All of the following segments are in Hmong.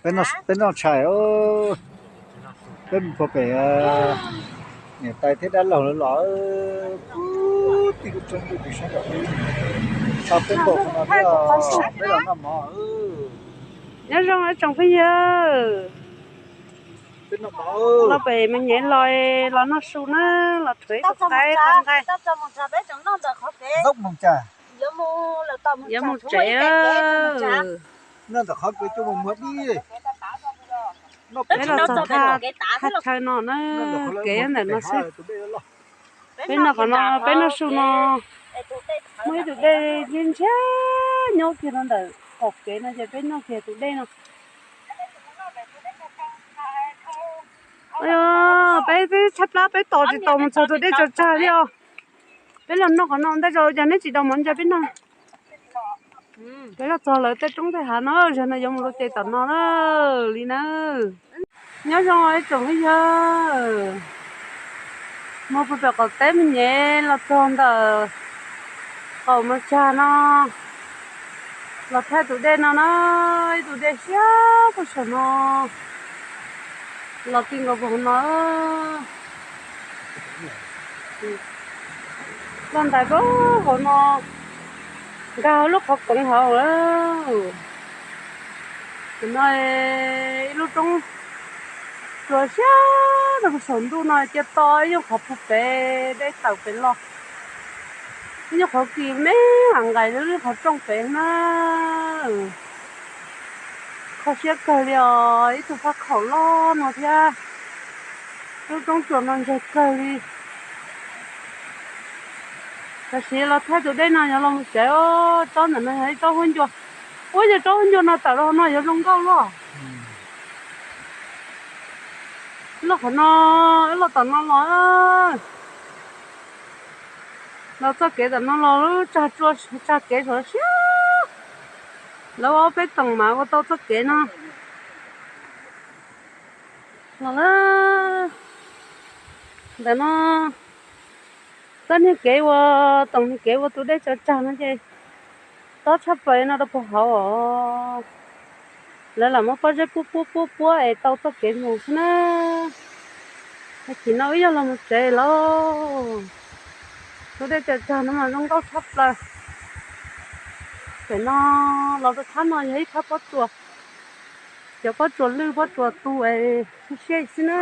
Peb noj tshais, peb mus puag pem niam tais thiab dab laug lawv los, pub tij lub roob pem sab nraum, tso peb nkaum no thiab, peb los noj mov. Nyob zoo tsoom phooj ywg, peb noj mov, los pem me nyem los, los noj su na, los rhuav ib tug qaib qab nqaij. Yuav mus tsev, noj ntawm qhov kev coj mus muag dib. Peb los txog thaj chaw no na, kev ntawm no xwb. Peb noj qhov no, peb noj su no, muaj ib tug dej ntshiab ntshiab nyob kiag rau ntawm qaum kev no ces peb noj kiag tus dej no. Peb tshab plab peb tos tsis tos mus txog tus dej tsawg tsawg li os. Peb los noj qhov no ntej, cas neb tsis dau mov ntsa peb noj. Peb los txog lawv tej roob tej hav no, zaum no yuav mus rau ces tom no na, li na. Nyob zoo ib tsoom phooj ywg, mus puag pem qaum teb me nyem los txog ntawm qaum mos tsag no, los thaij tus dej no na, ib tus dej siab puag saum no, los ti nkaus puag hauv no. Los ntais puag hauv no, nkag lub qhov koov hauv lawm. Tus no ib lub roob tsua siab rau saum ntuj no, cia to ib nyuag qhov puag pem dej tawm pem los, ib nyuag qhov kis me lam nqaim lub qhov rooj pem na. Kho siab kawg li os, ib tug faj khaum loj no thiab. Lub roob tsua no ntsuag kawg li. Tam sim los thaij tus dej no yuav los mus tsev, tsob ntawm no yog ib tsob huab ncua. Ua cas tsob huab ncua no tawm los no yuav zoo nkauj luaj. Los qhov no, los tom no los, los txoj kev tom no los lub tsag tsua, tsag kev saum siab. Lawv ua ob peb toom mas ua tau txoj kev no. Los na, ntawm no, txoj niag kev ua, toom niag kev ua tus dej tsawv tsag no ces tob tshaj plaws no rau puag hauv os. Lawv lam muab pob zeb puab puab puab puab es tau txoj kev mus xwb na. Tam sim no wb yog los mus tsev lawm. Tus dej tsawv tsag no mas zoo nkauj tshaj plaws. Pem no los rau thab no yog ib thab pob tsuas, cov pob tsuas lwj pob tsuas tu es siab siab xwb na.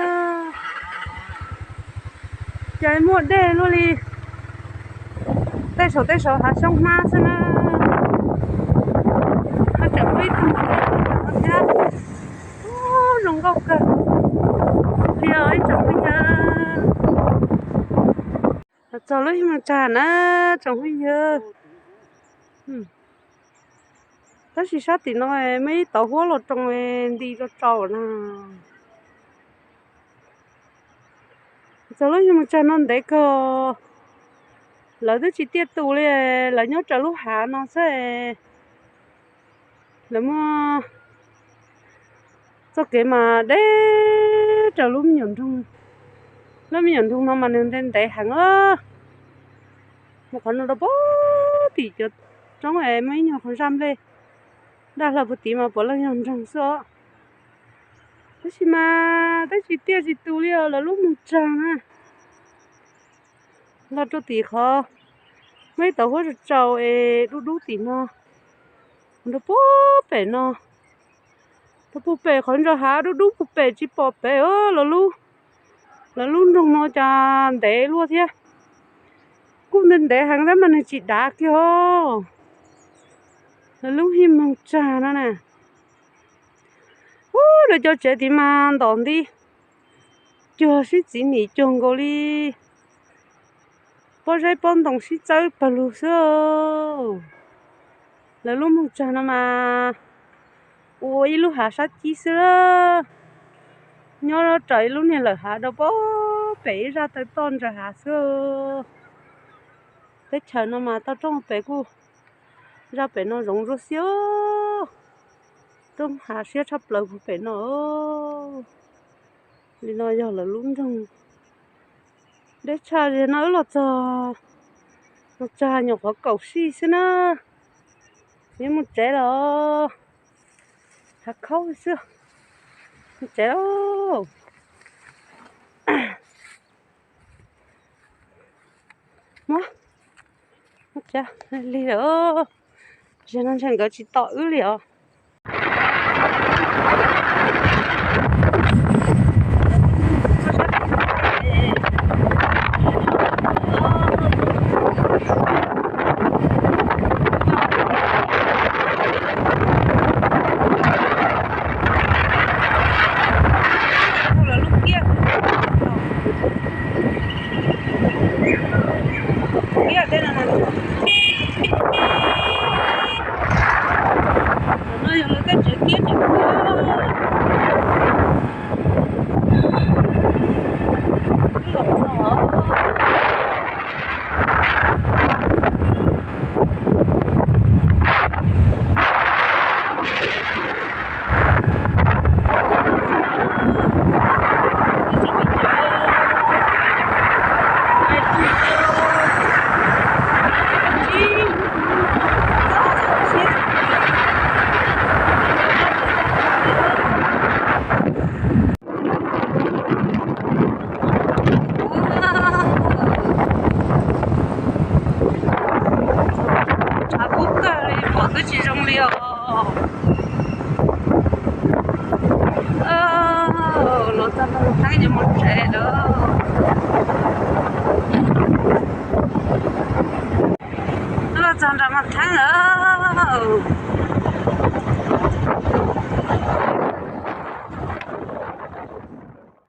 Ces muaj dej luaj li, tej saum tej saum hav xyoob hnab xwb na. Ho tseem muaj ib tug thiab, zoo nkauj kawg li os ib tsoom phooj ywg. Los txog lub hib moos tsag na tsoom phooj ywg. Tab sis sab tim no muaj ib tauv huab los roo nti rau tsau na. Txog lub hib moos tsag no ntev kawg, lawv twb tsis tiaj tus li, lawv nyob raws lub hav no xwb. Lawv muaj txoj kev mas deb raws lub me nyuam nroog. Lub me nyuam nroog no mas nws ntev ntev heev os. Mus qhov no rau puag tim cov roob es muaj ib nyuag qhov zaj nplej daj hlo puag tid mas puav leej yog nroog xwb os. Tab sis mas twb tsis tiaj tsis tus li os lawv lub moos tsag na. Los rau tim qhov muaj ib tauv huab tsau tsau es dub dub tim no, rau puag pem no, rau puag pem qhov ntsa hav dub dub puag pem tsis pom pem os. Lawv lub nroog no cas ntev luaj thiab. Kuj ntev ntev heev tab mas nws tsis dav kiag os. Lawv lub hib moos tsag no na. Ub, lawv cov tsev tid mas ntom nti cuag sib txiv nim cuag nkaus li pob zeb pob ntoo sib txawb pawg lug xwb. Lawv lub moos tsag no mas ua ib lub hav sab cib xwb, nyob raws ib lub niag lawm hav rau puag pem ib zaj taw toj ntsaws hav xwb. Teb chaws no mas toj roob pem kuj, zaj pem no zoov zuaj xiab, roob hav siab tshaj plaws puag pem no. Li no yog lawv lub nroog. Deb tshaj, zaum no wb los txog, los txog nyuam qhuav kaum sij xwb na, yuav mus tsev los, hav khaub xwb. Tsev lauj. Muab, muab tsa lig lawm. Zaum no ntshe nkawd tsis tos wb li os.